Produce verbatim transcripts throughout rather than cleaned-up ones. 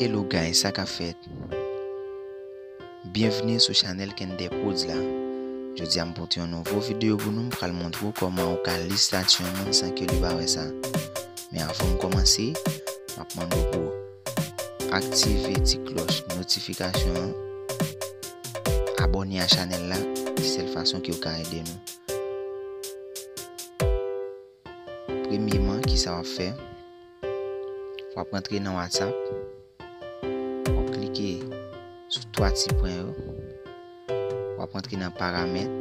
Hello guys, sa k ap fèt? Byenvni sou chanèl Kender Prodz la. Jodi a m pote yon nouvo videyo pou nou, m pral montre w kòman ou ka li stati yon moun san ke li pa wè sa. Men avan m kòmanse, m ap mande w pou aktive ti klòch notifikasyon an, abòne a chanèl la, se sèl fason ke w ka ede nou. Premyeman, kisa w ap fè? W ap rantre nan WhatsApp, w ap klike sou twa ti pwen yo, w ap rantre nan paramèt,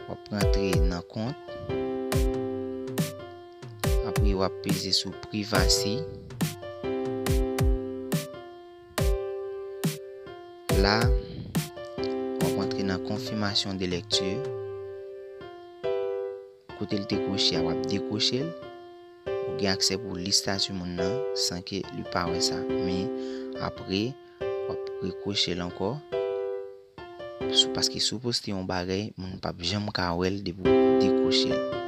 w ap rantre nan kont, apre w ap peze sou privacy. La, w ap rantre nan confirmation de lecture. Kote l te kwoche a, w ap dekwoche l. Ou gen aksè pou li stati moun nan san ke li pa wè sa. Men apre, w ap rekwoche l ankò. Sou, paske si w poste yon bagay, moun p ap janm ka wè l depi w dekwoche l.